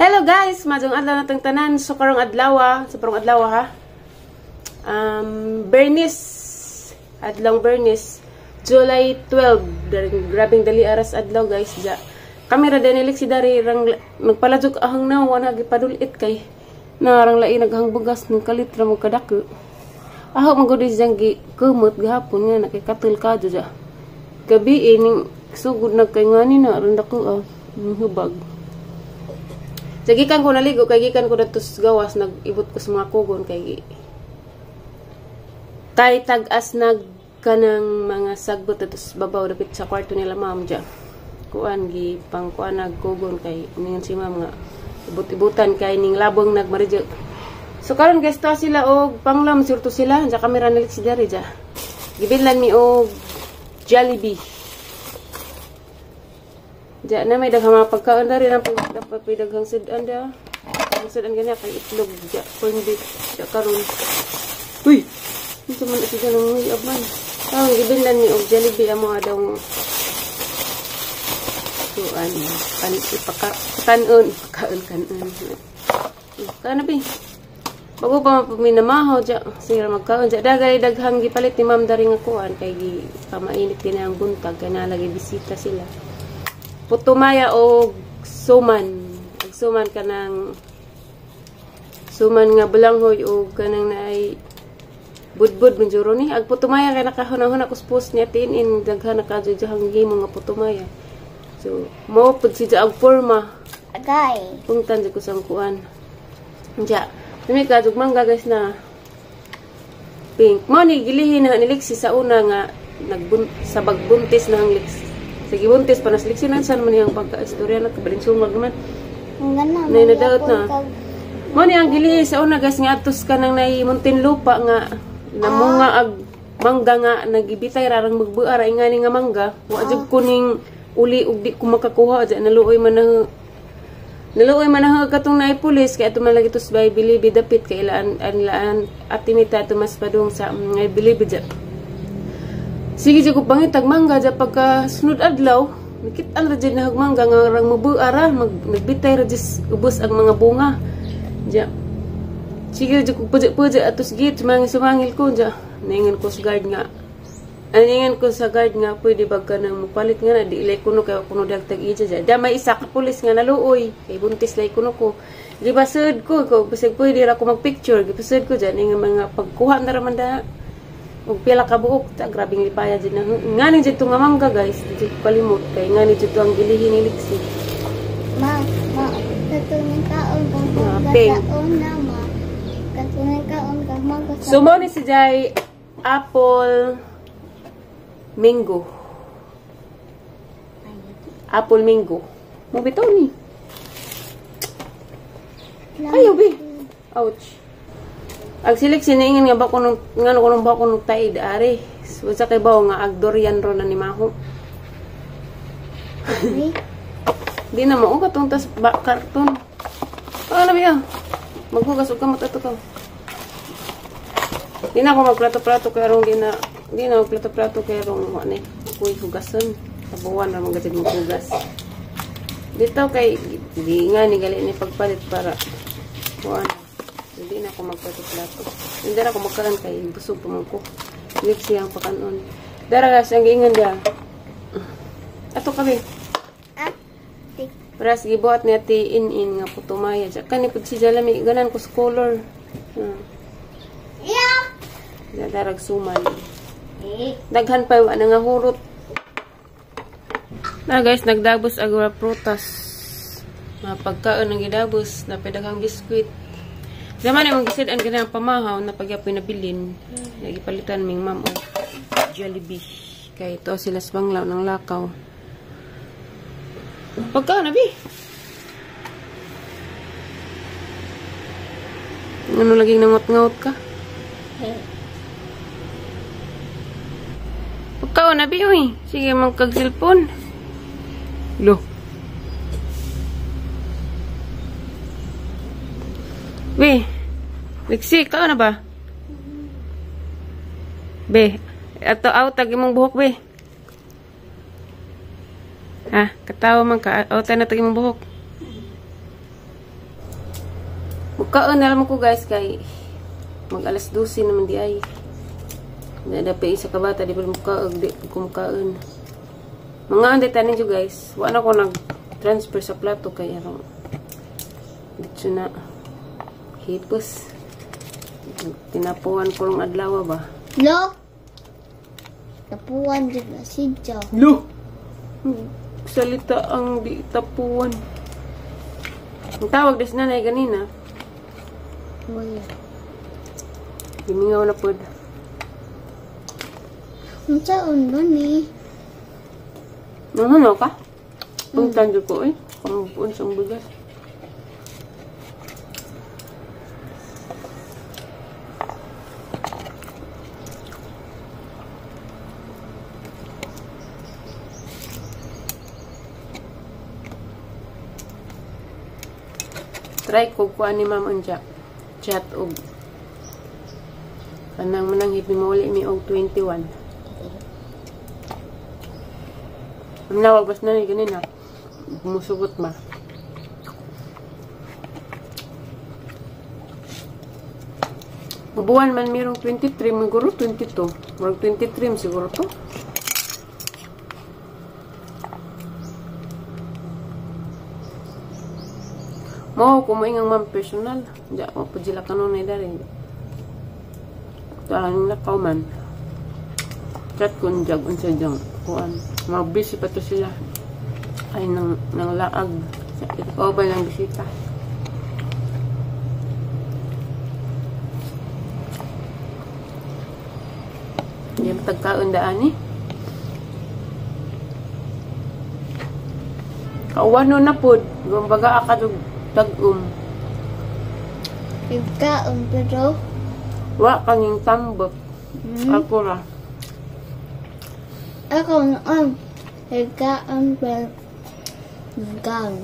Hello guys, maayong adlaw natong tanan. So karong adlaw, sa karong adlaw ha. Bernis, adlong Bernis, July 12. Grabing dali aras adlaw guys ja. Kamera din si dari rang nagpaladjog ahang na wala gipadulit kay narang lain naghang bugas ng kalit ra mo kadako. Aho magud siyang gi kumot gahapon nga nakikatul ka ja. Gabi ning sugod na kay ngani na ron dako ah, hubag. Sa gikan ko naligo kay gikan ko datos gawas, nag-ibot ko sa mga kugon kay kay tag-as nag kanang mga sagbot datos babaw dapit sa kwarto nila ma'am ja. Kuan gi pang kuan nag kugon kay ningon si ma'am nga ibot-ibutan kay ning labong nagmaridyo. So karon guys to sila og panglam surto sila ja kamera nilik si diri ja. Gibillan mi og Jollibee. Diya na may daghang mga pagkaon dari na dapat may daghang sudan da. Ang sudan ganyan kay itlog diya corn beef diya karon. Uy. Unsa man ito dyan ang uyab man. Ah, gibillan mi og Jollibee amo adong kuan pan ipaka kanon kaon kanon. Kana bi. Bago pa mapaminamahaw diya sira magkaon diya dagay daghang gipalit ni ma'am dari nga kuan kay gi pamainit din ang buntag kay nalagi bisita sila. Putumaya og suman. Ag suman kanang suman nga balanghoy og kanang naay budbud man juro ni. Ag putumaya kay nakahuna-huna ko post niya tin-in daghan na kadyo diyang himo nga putumaya. So mao pud si og forma. Agay. Pungtan jud ko sa kuan. Diya. Dumi ka jud mangga guys na pink. Mao ni gilihin na ni Lexi sa una nga nagbun sa bagbuntis na ang Lexi. Sige, buntis pa nas Lexi nan saan man niyang pagka-istorya na kabalin sumag naman. Ang Nay nadaot na. Mo ni ang gilihi sa una guys nga atos ka nang nay Muntinlupa nga namunga ag mangga nga nagibitay rarang magbuara ingani nga mangga. Wa jud ko ning uli og di ko makakuha ja naluoy man na katong naay pulis kay ato man lagi tos bay bilibi dapit kay ilaan anlaan atimita ato mas padung sa ngay bilibi ja. Sige jud ko pangitag mangga ja pagka sunod adlaw nakit-an ra jud nahag mangga nga rang mabuara mag nagbitay ra jud ubos ang mga bunga. Ja. Sige jud ko pudya-pudya atos git sumangil ko ja. Ningon ko sa guard nga. Aningan ko sa guard nga pwede ba ka nang mupalit nga na di ilay kuno kay kuno dagtag ija ja. Da may isa ka pulis nga naluoy kay buntis lay kuno ko. Gibasud ko ko bisag pwede ra ko magpicture gibasud ko ja ning mga pagkuha na ra man da. Og pila ka buok ta grabing lipaya jud na. Ngani jud to nga mangga guys, di ko kalimot kay ngani jud to ang gilihin ni Lexi. Ma, ma katunang kaon kang mangga sa una ma. Katunang kaon kang mangga sa. So mo ni si Jai apple mango. Apple mango. Mo bitaw ni. Ayo bi. Ouch. Ag silik siniingin nga ba kuno ngano kuno ba kuno taid ari. So sa kay bawo nga ag durian ro na ni maho. Di na mao katong tas ba karton. Ano biya? Maghugas og kamot ato ka. Di na ako magplato-plato kay rong di na magplato-plato kay rong wa ni. Kuy hugason. Tabuan ra man gud maghugas. Dito kay di nga ni gali ni pagpalit para kuan. Hindi na ako magplato-plato. Hindi na ako magkaan kay busog pa man ko. Lexi ang pakanon. Dara guys, ang giingon dia. Ato kami. Ah. Paras gibuhat ni ati in-in nga putumaya. Kani pud si Jalami ganan ko sa color. Yeah. Darag suman. Daghan pa wa na nga hurot. Na guys, nagdabos ag prutas. Mga pagkaon ang gidabos, napidaghang biskwit. Zaman imong gisid-an kanang pamahaw na pagyapoy nabilin. Nagipalitan ming ma'am og Jollibee. Kay to sila sa banglaw ng lakaw. Pagkaon na bi. Ano laging nangot-ngot ka? Pagkaon na bi oy. Sige magkag cellphone. Lo. Be, Lexi, kaon na ba? Be, ato out tag imong buhok be. Ha, katawa man ka, out na tag imong buhok. Mukaon na lang ko guys kay mag alas 12 naman di ay. Dada pa isa ka bata di pa mukaog di ko mukaon. Mga andi tanin jo guys. Wa na ko nag-transfer sa plato kay arong dito na hipos. Tinapuan ko rong adlaw ba? Lo. Tapuan jud na siya. Lo. Salita ang di tapuan. Ang tawag des nanay ganina. Wala. Gimingaw na pod. Unsaon ba ni? Nanghanaw ka? Pungtan jud ko eh. Pambuon sa bigas. Try ko kuan ni Ma'am Anja. Chat og kanang mananghip ni mauli mi og 21. Ang nawag bas na ni ganina. Musugot ma. Buwan man merong 23, siguro 22. Murag 23 siguro to. Mo kumain ang ma'am personal. Diya mo pa sila kanunay dari. Tahan lakaw man. Chat kun jag unsa jang kuan. Mag-busy pa to sila. Ay nang laag. Ikaw ba lang bisita? Diyan tagkaon daan eh. Kauwano na pod. Gumbaga akadug tag-um. Nagkaon pero wa kanging tambok. Ako ra. Ako noon. Nagkaon pero nagkaon.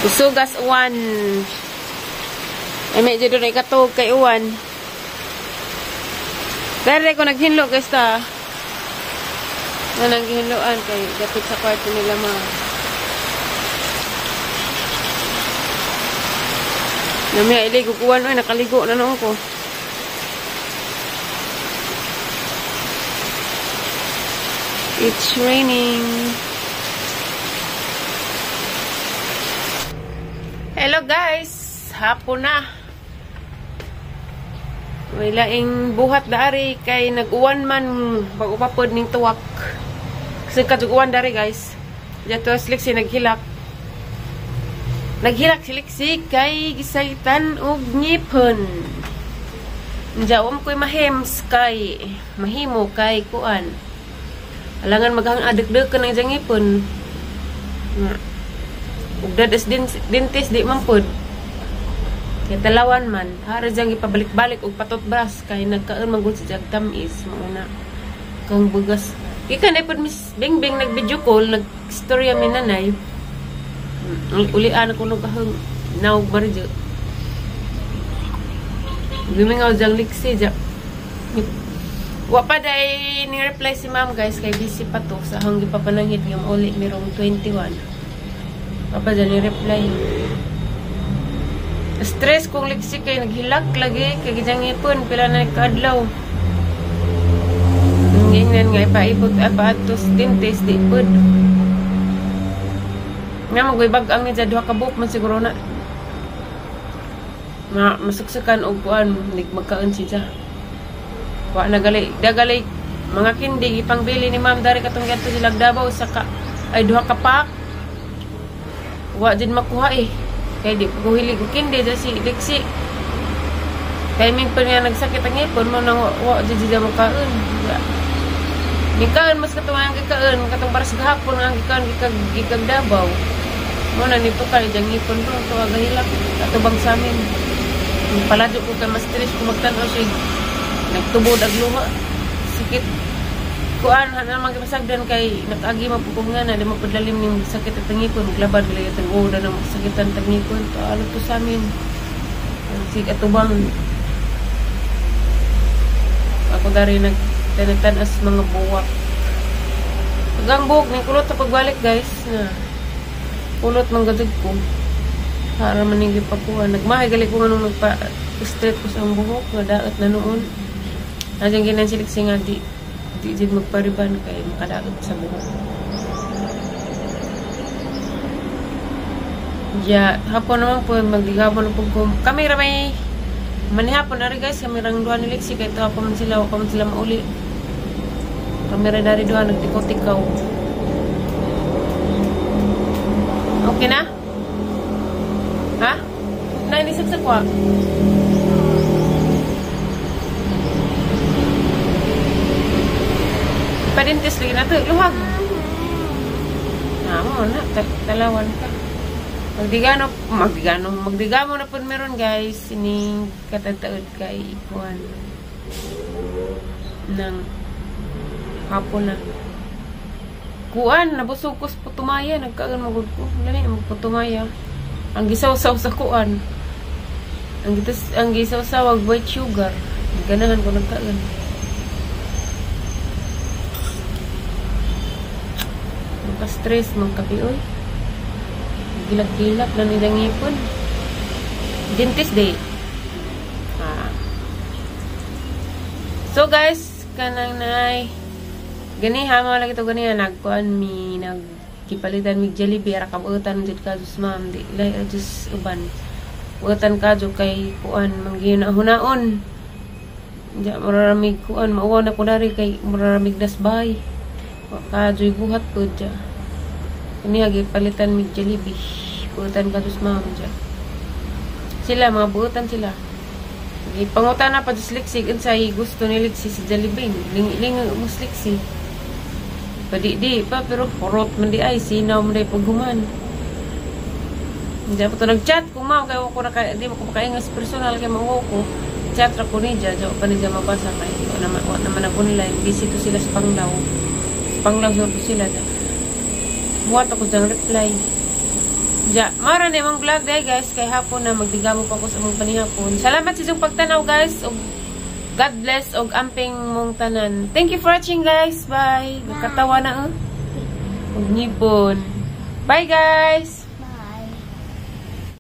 Usugas uwan. Ay medyo doon ay katog kay uwan. Dere ko naghinlo guys ta. Nanang gihinloan kay dapit sa kwarto nila ma. Namiya iligo kuwan oy nakaligo na noon ko. It's raining. Hello guys, hapon na. May laing buhat dari kay nag-uwan man bago pa pod ning tuwak. Kasi kadug-uwan dari guys. Jato si Lixi naghilak. Naghilak si Lixi kay gisaitan og ngipon. Njawam ko'y mahims kay mahimo kay kuan. Alangan maghang adek-dek ng ijang ngipon. Ug dadas dentist di man pod. Kaya talawan man, hara diyang ipabalik-balik og patutbrush kay nagkaon man gud si jag tamis mauna kang bugas. Gikan ay pod Miss Bingbing nag-video call, nag-storya mi nanay. Ulian ako nung kahang naog marjo. Gumingaw diyang Lixi dya. Wa pa day ni-reply si ma'am guys kay busy pa to sa hanggi papanangit nga mauli merong 21. Wa pa dyan ni-reply. Stress kong Lixi kay naghilak lagi kay gijang ipon pila na kaadlaw. Ngingnan nga ipaipot apatos dentist di pod. Nga magwibag ang ni duha ka buok man siguro na. Ma masuksukan og kuan nig magkaon siya. Wa na gali dagali mga kindi ipangbili ni ma'am dari katong giadto sila Davao sa ka ay duha ka pack. Wa jud makuha eh. Kay di ko hilig og kindi da si Lixi. Kay min pa niya nagsakit ang ngipon mo nang wa jud siya makaon. Gikaon mas katuwang gikaon katong para sa gahapon ang gikaon gikag Davao. Mo na nito kay jang ngipon bro to agahilak atubang sa amin. Paladyo ko kay mas stress ko magtan-aw siya nagtubod ag luha. Sakit kuan hana man gipasagdan kay nakaagi man pud nga na di mapadlalim ning sakit at ngipon maglabad gali atang oda na masakitan tag ngipon to ano to sa amin. Sig atubang ako ko dari nagtanatanas mga buwak. Pag ang buhok ni kulot sa pagbalik, guys, na kulot man gadug ko. Para man ning gipakuha. Nagmahay gali ko nung nagpa straight ko sa ang buhok nga daot na noon. Ajan ginan silik nga di di jud magpariban kay makadaot sa buhok. Ya, hapon naman po magdigabon na po ko. Kami ra may manihapon ari, guys, kami rang duha ni Lexi kay tuwa pa man sila, wa pa man sila mauli. Kami ra dari duha nagtikaw-tikaw. Okay na? Ha? Nainisip sa kwa? Padintis lagi na to. Luhag. Ah, mo na. Talawan ka. Magdigano, magdigano, magdigamo na po meron, guys. Sining katataod kay ikuan. Nang hapon na. Kuan, nabusog ko sa putumaya. Nagkaan magud ko. Lani, magputumaya. Ang gisaw-saw sa kuan. Ang gisaw-saw og white sugar. Ganahan ko nagkaan. Maka-stress man kape, oy. Gilak-gilak na nilang ngipon. Dentist day. Ah. So guys, kanang nay ganiha mga lagi to ganiha nagkuan mi nagkipalitan mig Jollibee ra kabuotan jud ka jus ma'am di lay jus uban. Buotan ka jud kay kuan manggihuna-hunaon. Diya mararamig kuan mauwaw na ko dari kay mararamig dasbay. Wa ka joy buhat ko diya. Kaniha gipalitan mig Jollibee. Buotan ka jus ma'am diya. Sila mga buotan sila. Gipangutan na pa jus Lexi unsay gusto ni Lexi sa Jollibee. Ling mus Lexi. Padi di pa pero horot man di ay sinaw man di paghuman. Hindi ako to nag-chat kung mao kay ko na kay di mo ko makaingas personal kay mao ko. Chat ra ko ni dya, pa ni dya mabasa kay wa naman nag online, busy to sila sa Panglaw. Sa Panglaw sure to sila dya. Buhat ako dyang reply. Dya, mara na imong vlog day guys kay hapon na magdigamo pa ko sa among panihapon. Salamat sa inyong pagtanaw, guys. Ug God bless og amping mong tanan. Thank you for watching, guys. Bye. Nagkatawa na oh. Og ngipon. Bye, guys.